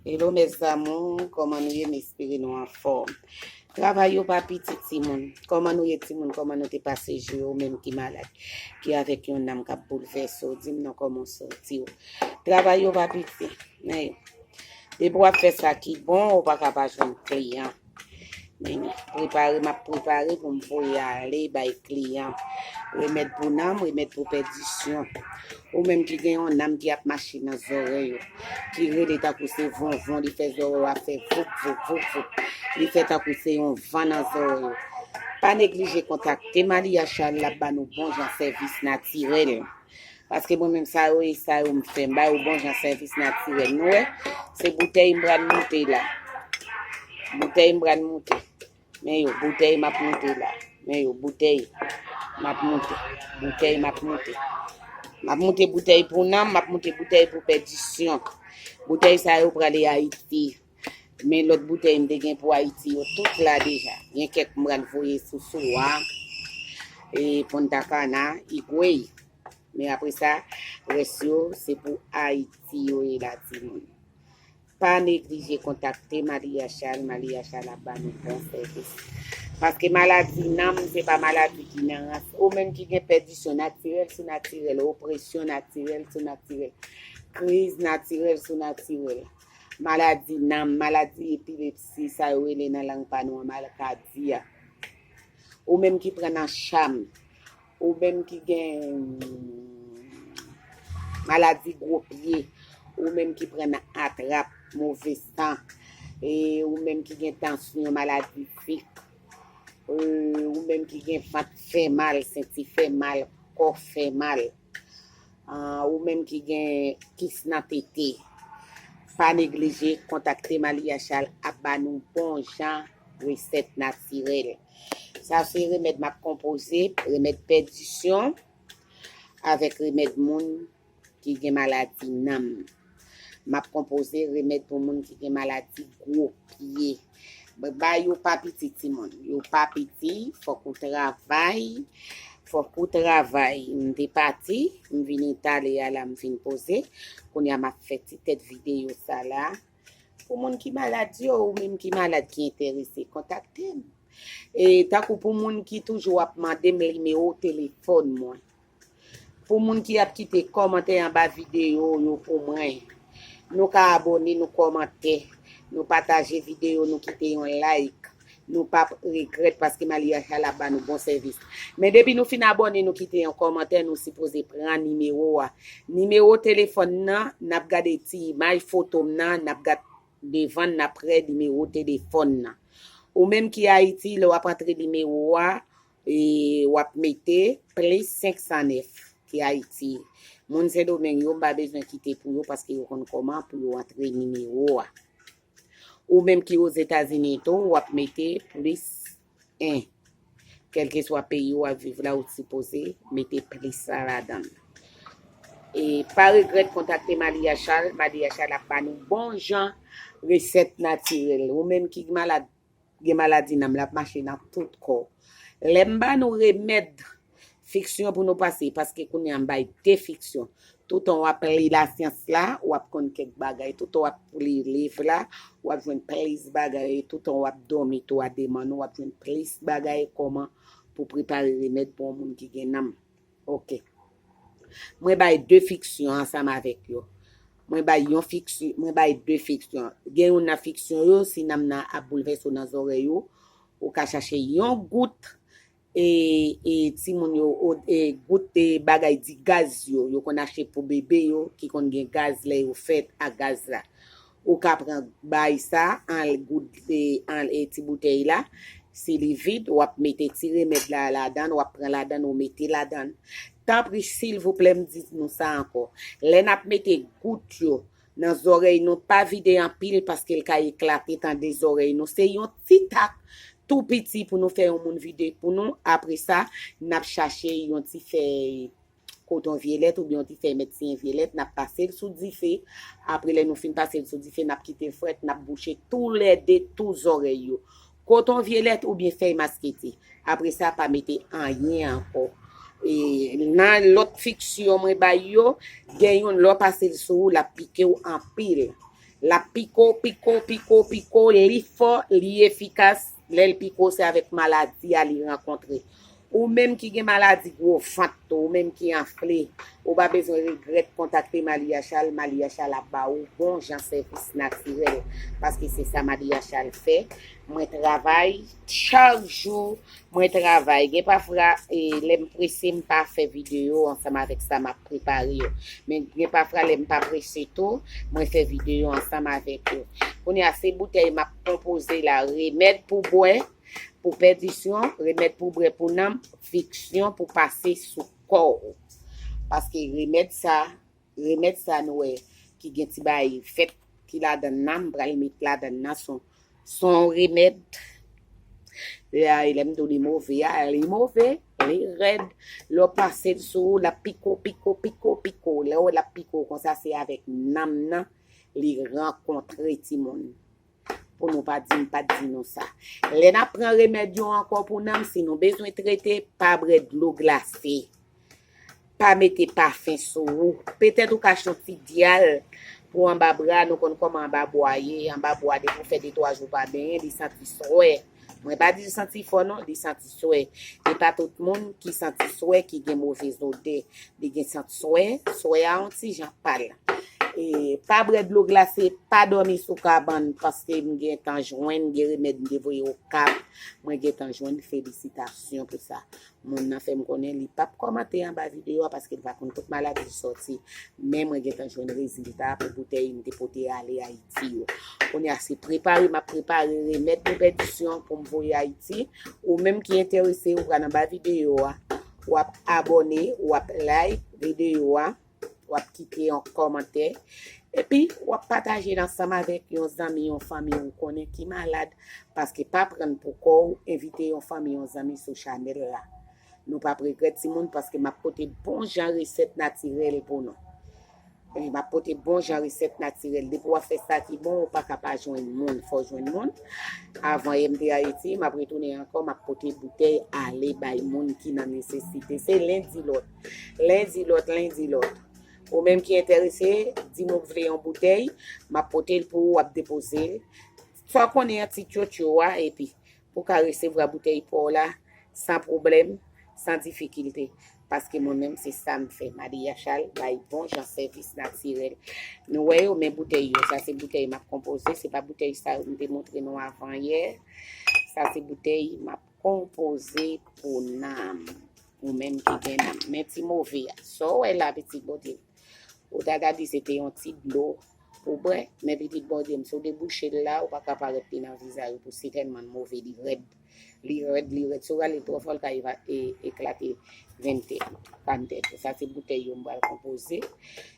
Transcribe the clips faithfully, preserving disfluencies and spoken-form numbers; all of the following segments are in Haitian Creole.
Hello mes amours, kòman nou ye? M espere nou anfòm. Travay yo pa piti timoun. Kòman nou ye timoun? Kòman nou te pase jou yo? Ou menm ki malad, ki avèk yon nanm k ap boulvèse w, di m non, kòman w santi w? Travay yo pa piti. Men, depi w ap fè sa ki bon, ou pa ka pa jwenn kliyan. Men, prepare, m ap prepare pou m voye ale bay kliyan. Remèd pou nanm, remèd pou pèdisyon. Ou menm ki gen yon nanm ki ap mache nan zòrèy ou, ki rele tankou se vonvon, li fè zòrèy ou ap fè voup, voup, voup, voup. Li fè tankou se yon van nan zòrèy ou. Pa neglije kontakte Malia Charles, l ap ba nou bon jan sèvis natirèl. Paske mwen menm sa yo e sa yo m fè, m ba yo bon jan sèvis natirèl. Nou wè, se boutèy m pral moute la. Boutèy m pral moute. Men yo, boutèy m ap moute la. Men yo, boutèy m ap moute. Boutèy m ap moute. M ap moute boutèy pou nanm, m ap moute boutèy pou pèdisyon. Boutèy sa yo prale Ayiti. Men lòt boutèy m te gen pou Ayiti yo, tout la deja. Gen kèk m pral voye sou Soua, e Punta Cana, Higüey. Men apre sa, rès yo, se pou Ayiti yo ye la, timoun. Pa neglije kontakte Malia Charles, Malia Charles ap ba nou bon sèvis. Paske maladi nanm, se pa maladi ki nan rans. Ou menm ki gen pèdisyon natirèl sou natirèl, opresyon natirèl sou natirèl, kriz natirèl sou natirèl, maladi nanm, maladi epilepsi, sa yo rele nan lang pa nou an malkadi a. Ou menm ki pran nan cham, ou menm ki gen maladi gwo pye, ou menm ki pran nan atrap, move san, e ou menm ki gen tansyon, maladi sik, e ou menm ki gen vant fè mal, senti fè mal, kò fè mal, ah, ou menm ki gen kis nan tete, pa neglije kontakte Malia Charles ap ba nou bon jan resèt natirèl. Sa se remèd m ap konpoze, remèd pèdisyon avèk remèd moun ki gen maladi nanm. M ap konpoze remèd pou moun ki gen maladi gwo pye. Bagay yo pa piti, timoun. Yo pa piti, fòk ou travay. Fòk ou travay. M te pati, m vin enstale a la, m vin poze. Kounye a m ap fè ti tèt videyo sa la. Pou moun ki malad yo, ou menm ki malad ki enterese, kontakte m. E tankou pou moun ki toujou ap mande m nimewo telefòn mwen. Pou moun ki ap kite kòmantè anba videyo yo pou mwen, nou ka abòne, nou kòmante, nou pataje videyo, nou kite yon like. Nou p ap regrèt paske Malia Charles ap ba nou bon sèvis. Men depi nou fin abòne, nou kite yon kòmantè, nou sipoze pran nimewo a. Nimewo telefòn nan, n ap gade ti imaj foto m nan, n ap gade devan, n ap prè nimewo telefòn nan. Ou menm ki Ayiti, lè w ap antre nimewo a, e w ap mete plis senk san nèf ki Ayiti. Moun Sendomeng yo, m pa bezwen kite pou yo paske yo konn kòman pou yo antre nimewo a. Ou menm ki Ozetazini tou, w ap mete plis en. Kèlkeswa peyi w ap viv la, ou sipoze mete plis sa ladan l. E pa regrèt kontakte Malia Charles. Malia Charles ap ba nou bon jan resèt natirèl. Ou menm ki malad, gen maladi nanm, l ap mache nan tout kò w. Lè m ba nou remèd, fiksyon pou nou pase, paske kounye a m bay de fiksyon. Toutan w ap li lasyans la, w ap konn kèk bagay. Toutan w ap li liv la, w ap jwenn plis bagay. Toutan w ap dòmi twa de mòn, w ap jwenn plis bagay kòman pou prepare remèd pou yon moun ki gen nanm. Ok. Mwen bay de fiksyon ansanm avèk yo. Mwen bay yon fiksyon, mwen bay de fiksyon. Gen youn nan fiksyon yo, si nanm nan ap boulvèse w nan zòrèy ou, ou ka chache yon gout, e, e timoun yo, o, e gout, e bagay di gaz yo, yo konn achte pou bebe yo, ki konn gen gaz lè yo fèt ak gaz la. Ou ka pran bay sa, an gout, e, an, e ti boutèy la, si li vid, w ap mete ti remèd la ladan, w ap pran ladan, ou mete ladan. Tanpri, silvouplè, m di nou sa ankò. Lè n ap mete gout yo nan zòrèy nou, pa vide anpil paske l ka eklate tande zòrèy nou. Se yon ti tak tou piti pou nou fè yon moun vide pou nou. Apre sa, n ap chache yon ti fèy koton vyelèt oubyen yon ti fèy medsiyen vyelèt, n ap pase l sou dife. Apre, lè nou fin pase l sou dife, n ap kite l frèt, n ap bouche toulède tou zòrèy yo. Koton vyelèt oubyen fèy masketi. Apre sa, pa mete anyen ankò. E nan lòt fiksyon mwen bay yo, gen youn lè w pase l sou ou, l ap pike w anpil. L ap piko, piko, piko, piko, li fò, li efikas. Lè l piko, se avèk maladi a li rankontre. Ou menm ki gen maladi gwo vant, ou menm ki anfle, ou pa bezwen regrèt kontakte Malia Chal. Malia Chal ap ba ou bon jan sèvis natirèl, paske se sa Malia Chal fè. Mwen travay chak jou, mwen travay. Gen pafwa, e, lè m prese, m pa fè videyo ansanm avèk sa m ap prepare yo. Men gen pafwa, lè m pa prese tou, mwen fè videyo ansanm avèk yo. Kounye a, se boutèy m ap konpoze la, remèd pou bwè, pou pèdisyon, remèd pou bwè pou nanm, fiksyon pou pase sou kò w. Paske remèd sa, remèd sa nou wè ki gen ti bagay fèt ki ladan nan, m pral met ladan nan, son, son remèd. Lè a, lè m di w li move a, li move, li rèd. Lè w pase l sou ou, l ap piko, piko, piko, piko. Lè w wè l ap piko konsa, se avèk nanm nan li rankontre, timoun. Pou nou pa di m pa t di nou sa. Lè n ap pran remèd yo ankò pou nanm, si nou bezwen trete, pa bwè dlo glase. Pa mete pafen sou ou. Petèt ou ka achte yon ti dyal pou anba bra, nou konn kòman anba bwa ye, anba bwa depi w fè de twa jou pa benyen, li santi swè. Mwen pa di l santi fò non, li santi swè. E pa tout moun ki santi swè ki gen move odè. Li gen sant swè, swè a yon ti jan pal. E, pa bwè dlo glase, pa dòmi sou kabann, paske m gentan jwenn, gen remèd m te voye Okap, mwen gentan jwenn, felisitasyon pou sa. Moun nan fè m konnen li p ap kòmante anba videyo a paske li pa konn tout maladi ki sòti, men mwen gentan jwenn rezilta pou boutèy m te pote ale Ayiti yo. Kounye a se prepare m ap prepare remèd pou pèdisyon pou m voye Ayiti. Ou menm ki enterese, ou pral anba videyo a, w ap abòne, w ap like videyo a, w ap kite yon kòmantè, epi w ap pataje l ansanm avèk yon zanmi, yon fanmi ou konnen ki malad, paske pa pran pou kò w, envite yon fanmi, yon zanmi sou chanèl la. Nou p ap regrèt timoun, paske m ap pote bon jan resèt natirèl pou nou. E m ap pote bon jan resèt natirèl. Depi w ap fè sa ki bon, ou pa ka pa jwenn moun. Fò w jwenn moun. Avan yè m te Ayiti, m ap retounen ankò, m ap pote boutèy ale bay moun ki nan nesesite. Se len di lòt. Len di lòt, len di lòt. Ou menm ki enterese, di m ou vle yon boutèy, m ap pote l pou ou, w ap depoze l. Fò w konnen an ti tchotcho a, epi pou w ka resevwa boutèy pa w la, san pwoblèm, san difikilte. Paske mwen menm, se sa m fè. Maria Chal bay bon jan sèvis natirèl. Nou wè yo, men boutèy yo. Sa se boutèy m ap konpoze. Se pa boutèy sa yo m te montre nou avan yè. Sa se boutèy m ap konpoze pou nanm. Ou menm ki gen nanm. Men ti move a. Sa w wè la, pitit Bondye. Ou ta ka di se te yon ti dlo pou bwè, men pitit Bondye m, si w debouche l la, ou pa ka parèt li nan vizaj ou pou se tèlman l move, li rèd. Li rèd, li rèd. Si w rale l twò fò, l ka eva-, e, eklate venntè, kanntè. Sa se boutèy yo m pral konpoze.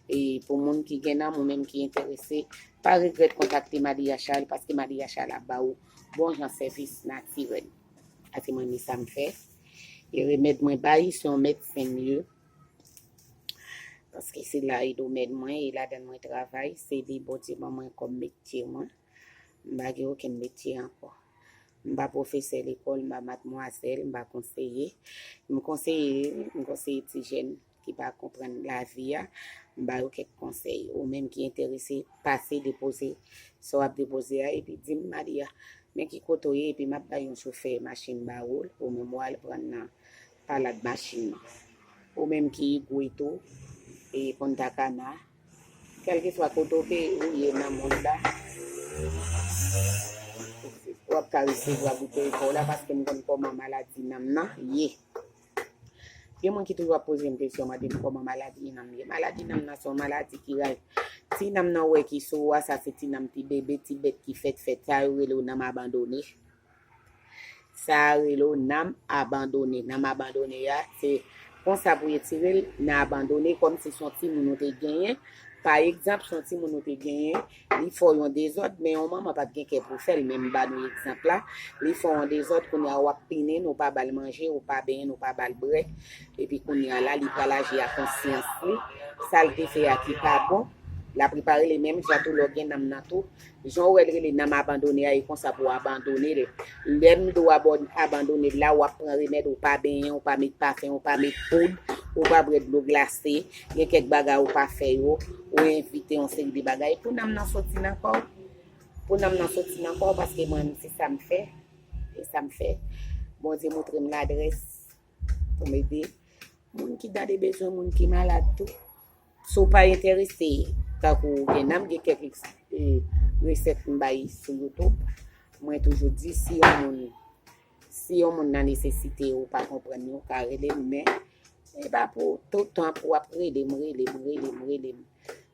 E pou moun ki gen nanm, ou menm ki enterese, pa regrèt kontakte Maria Chal, paske Maria Chal ap ba ou bon jan sèvis natirèl. Paske mwen, men sa m fè. E remèd mwen bay, se yon medsen m ye. Paske se la e domèn mwen, e ladan mwen travay, se li Bondye ban mwen kòm metye mwen. M pa gen okenn metye ankò. M pa pwofesè lekòl, m pa madmwazèl, m pa konseye. M konseye, m konseye ti jèn ki pa konprann lavi a, m ba yo kèk konsèy. Ou menm ki enterese, pase depoze sa w ap depoze a, epi di m, Maria, men ki kote w ye, epi m ap bay yon chofè machin ba ou l, ou menm w al pran nan palad machin nan. Ou menm ki Igwe tou, e Punta Cana, kèlkeswa kote w te, ou ye nan mond la, w ap ka resevwa boutèy pa w la, paske m konn kòman maladi nanm nan ye. Gen moun ki toujou ap poze m kesyon, mande m kòman maladi nanm ye. Maladi nanm nan se yon maladi ki ray. Ti nanm nan w wè ki sou ou a, sa se ti nanm ti bebe, ti bèt ki fèt fèt. Sa yo rele w nanm abandone. Sa rele w nanm abandone. Nanm abandone a, se konsa pou yo tire l nan abandone, kòmsi se yon timoun ou te genyen. Pa egzanp, se yon timoun ou te genyen, li fè w yon dezòd, men yon manman pa t gen kè pou fè l, men m ba nou egzanp la. Li fè w yon dezòd, kounye a w ap pini l, ou pa ba l manje, ou pa benyen l, ou pa ba l bwè. Epi kounye a la, li pral aji a konsyans li. Sa l te fè a ki pa bon, l ap repare li menm jan tou lè w gen nanm nan tou. Jan w wè l rele nanm abandone a, e konsa pou w abandone l. Lè m di w abò-, abandone l la, w ap pran remèd, ou pa benyen, ou pa met pafen, ou pa met poud, Ou pa bwè dlo glase, gen kèk bagay ou pa fè yo, ou evite yon seri de bagay. Pou nanm nan soti nan kò w, pou nanm nan soti nan kò w, paske mwen menm se sa m fè, e sa m fè. Bondye montre m ladrès pou m ede moun ki nan de bezwen, moun ki malad tou. Si w pa enterese, tankou gen nanm, gen kèk e, resèt m bay sou YouTube, mwen toujou di si yon moun si yon moun nan nesesite ou pa konprann yo, ka rele m, men e pa pou tout tan pou w ap rele m, rele m, rele m, rele m.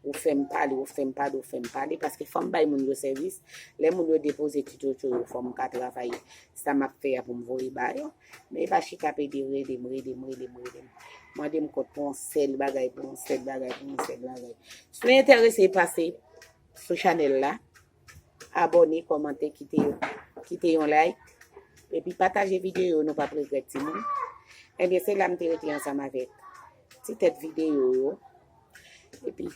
Ou fè m pale, ou fè m pale, ou fè m pale, paske fò m bay moun yo sèvis. Lè moun yo depoze ti tchotcho yo, fò m ka travay sa m ap fè a pou m voye ba yo. Men e pa chita pede rele m, rele m, rele m, rele m. Mande m kont pou yon sèl bagay, pou yon sèl bagay, pou yon sèl bagay. Si w enterese, pase sou chanèl la, abòne, kòmante, kite, kite yon like, epi pataje videyo, nou p ap regrèt timoun. Ebyen, se la m te rete ansanm avèk ti tèt videyo yo. Epi,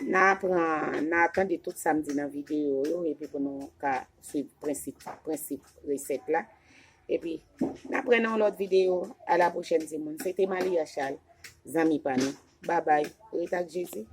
n a pran, n a tande tout sa m di nan videyo yo, epi pou nou ka swiv prensip, prensip resèt la. Epi, n ap wè nan yon lòt videyo. A la pwochèn, timoun. Se te Malia Charles, zanmi pa nou. Babay. Ret ak Jezi.